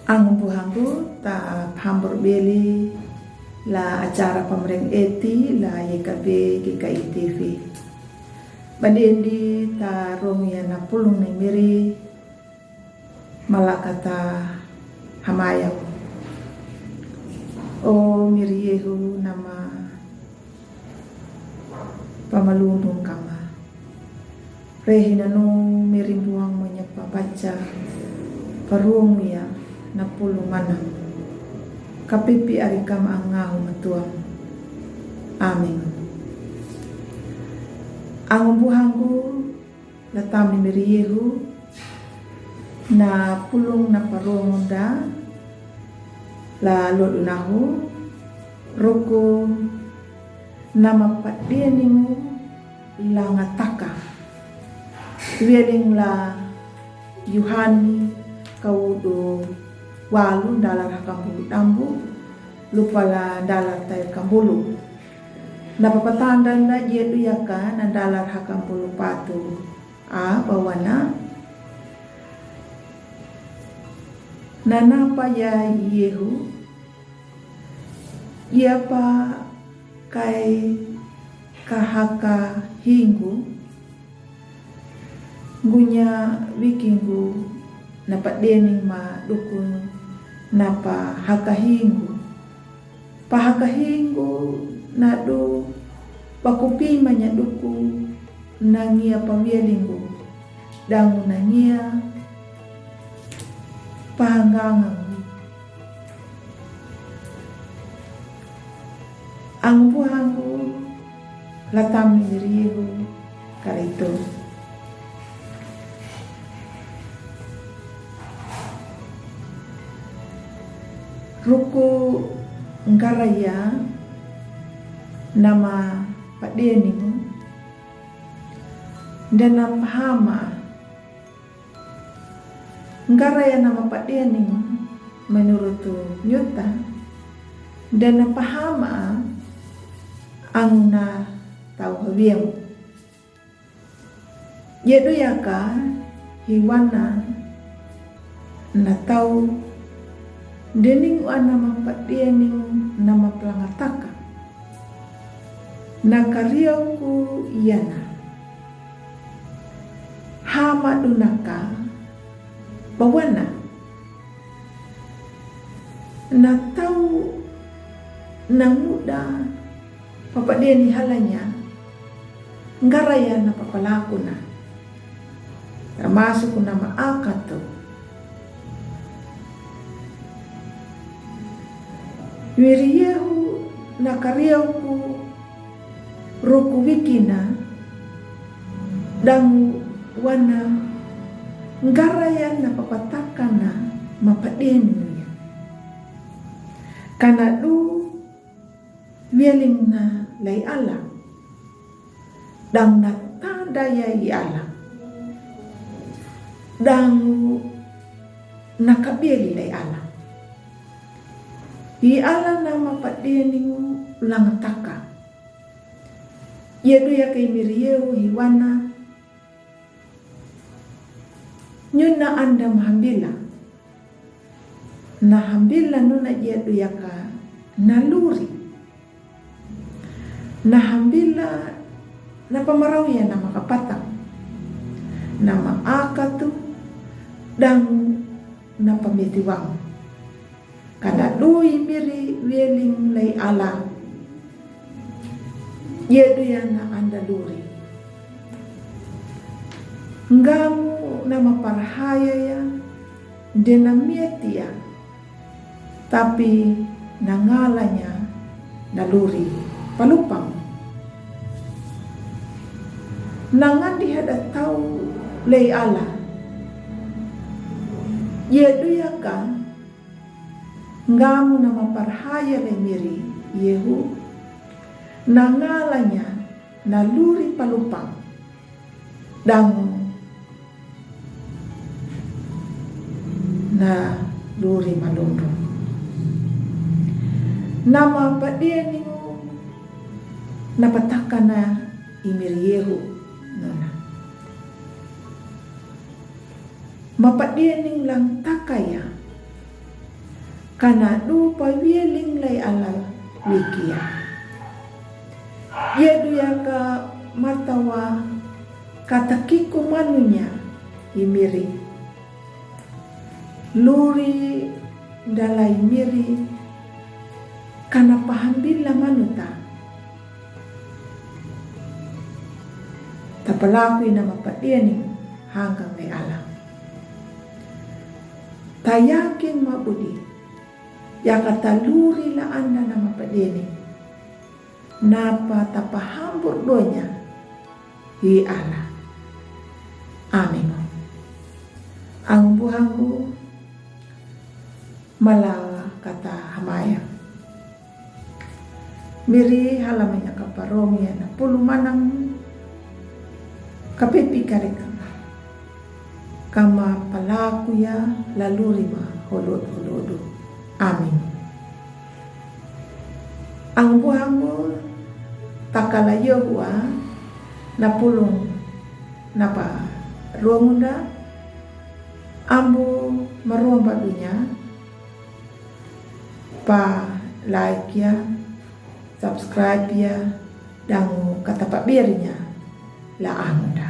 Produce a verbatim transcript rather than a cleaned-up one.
Ang buhanggu ta phambor beli la acara pamreng eti la Y K B G K I T V. Bandi endi ta rong ya na pulung ni miri malakata hamayau. O miri Yehu nama pamalundung kama. Rehi nanu miri buang mo nya pa baca paruong ya na pulung manang. Kapipi ari kama angahu matuang. Amin. Ang buhanggu la tami miri Yehu na pulung na paruong da la lodu nahu ruku nama padieningu la ngataka. Wieling la Yuhani kaudu walu dalar hakambulu dambu lupa la dalar tayu kambulu. Na papatanda na jedu yaka na dalar hakambulu patu a bawana. Na napa ya Yehu, ia pa kai kahaka hingu, ngunya wikingu na padiening ma dukun na pa haka hingu. Pa haka hingu na du pakupi ma nya duku na ngia pa wielingu dangu na ngia pa hangangangu. Ang buhanggu la tami miri Yehu karitu. Ruku ngaraya nama padieningu dana pahama. Ngaraya nama padieningu menurut nyuta dana pahama ang na tau hawiam. Yedu yaka hiwana na tau dening wa nama padiening nama plangataka. Na kariau ku yana. Hama dunaka bawana. Na tau na muda papadieni halanya ngaraya na papalakuna. Termasuk nama akatu. Miri Yehu na kariau ku ruku wikina dangu wana ngaraya na papatakana mapadieni ya. Kana du wieling na lai ala. Dang na tanda ya i ala. Dang na kabieli lai ala. I ala nama padieningu langataka. Yedu yaka i miri Yehu hiwana. Nyuna anda mahambila. Na hambila nuna jedu yaka na luri. Na hambila na pamarau ya nama kapatang. Nama akatu dang na pamitiwang. Kana du i miri wieling lai ala. Yedu ya na anda luri. Ngamu nama parhaya ya dena mieti ya. Tapi na ngalanya na luri palupang. Na ngandi hada tau lai ala. Yedu yaka ngamu nama parhaya lai miri Yehu, na ngalanya na luri palupang. Dangu na luri malundu. Nama padieningu na patakana i miri Yehu nuna. Mapadiening lang takaya. Kana du pa wie ling lai ala wikia. Ia du ia ka matawa ka takiku manunya i miri. Luri dalai miri kana pahambila manuta. Tapalakui nama padiani hanggang lai ala. Tayakin mabudi. Ia ka taluri la anda nama padiani. Napa tapahambur donya hi ala. Amin. Ang buhangu malawa kata hamaya. Miri halamanya kaparongia na pulu manang kapepi kareka. Kama palakuya laluri ma holod holodu. Amin. Ang buhangu takala Yehua na pulung napa rongunda ambu maromba dunya pa like ya, subscribe ya, dangu kata pabirnya la amunda.